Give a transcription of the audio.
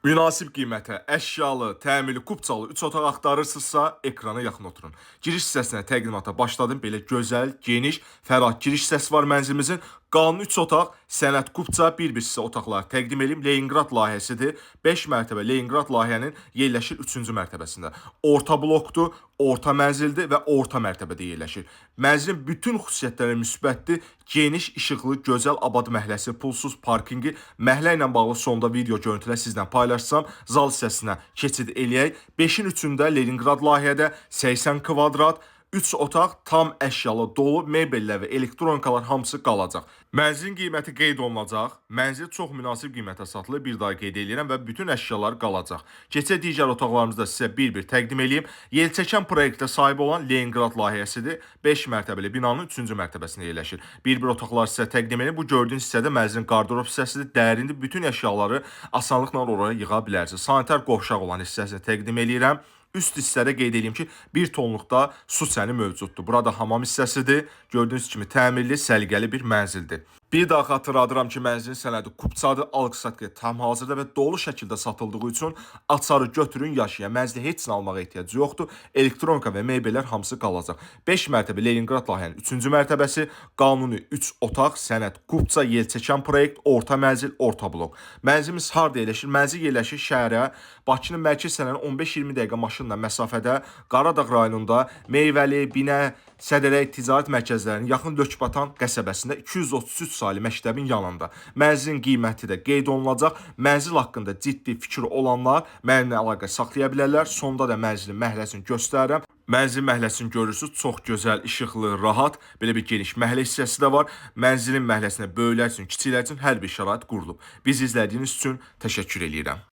Münasib qiymətə əşyalı, təmirli, kupçalı 3 otaq axtarırsınızsa, ekrana yaxın oturun. Giriş hissəsinə təqdimata başladım. Belə gözəl, geniş, fərah giriş hissəsi var mənzilimizin. Qanuni 3 otaq, sənəd kupça, bir-bir sizə otaqlar təqdim edeyim. Leningrad layihəsidir. 5 mərtəbə Leningrad layihənin yerləşir 3-cü mərtəbəsində. Orta blokdur, orta mənzildir və orta mərtəbədə yerləşir. Mənzilin bütün xüsusiyyətləri müsbətdir. Geniş, işıqlı, gözəl abad məhəlləsi, pulsuz parkinqi, məhəllə ilə bağlı sonda video görüntülər sizlə paylaşsam, zal hissəsinə keçid eləyək. 5-in 3-ündə Leningrad layihədə 80 kvadrat 3 otaq tam əşyalı dolu, mebellər və elektronikalar hamısı qalacaq. Mənzilin qiyməti qeyd olunacaq. Mənzil çox münasib qiymətə satılır, bir daha qeyd eləyirəm və bütün əşyalar qalacaq. Keçək digər otaqlarımızı da sizə bir-bir təqdim eləyim. Yelçəkən proyektə sahib olan Leningrad layihəsidir. 5 mərtəbəli binanın 3-cü mərtəbəsində yerləşir. Bir-bir otaqlar sizə təqdim eləyim. Bu gördüyünüz hissədə mənzilin qardırob hissəsidir. Dərindir. Bütün əşyaları asanlıqla oraya yığa bilərsiniz. Sanitar qovşaq olan hissəsini təqdim eləyirəm. Üst hissədə qeyd eləyim ki, 1 tonluqda su çəni mövcuddur. Burada hamam hissəsidir. Gördüyünüz kimi təmirli, səliqəli bir mənzildir. Bir daha xatırladıram ki, mənzilin sənədi kupçadır, alqı-satqı tam hazırda və dolu şəkildə satıldığı üçün açarı götürün, yaşayın. Mənzilə heç nə almağa ehtiyac yoxdur. Elektronika və mebellər hamısı qalacaq. 5 mərtəbə Leningrad layihənin 3-cü mərtəbəsi, qanuni 3 otaq, sənəd kupça, yelçəkən proyekt, orta mənzil, orta blok. Mənzilimiz harda yerləşir? Mənzil yerləşir şəhərə, Bakının mərkəz hissələrinin 15-20 dəqiqə maşınla məsafədə, Qaradağ rayonunda Meyvəli, Binə, Sədərək ticarət mərkəzlərinin yaxın Lökbatan qəsəbəsində 233 saylı məktəbin yanında. Mənzilin qiyməti də qeyd olunacaq. Mənzil haqqında ciddi fikri olanlar mənimlə əlaqə saxlaya bilərlər. Sonda da mənzilin məhəlləsini göstərirəm. Mənzil məhəlləsini görürsüz, çox gözəl, işıqlı, rahat, belə bir geniş məhəllə hissəsi də var. Mənzilin məhəlləsinə böyüklər üçün, kiçiklər üçün hər bir şərait qurulub. Bizi izlədiyiniz üçün təşəkkür eləyirəm.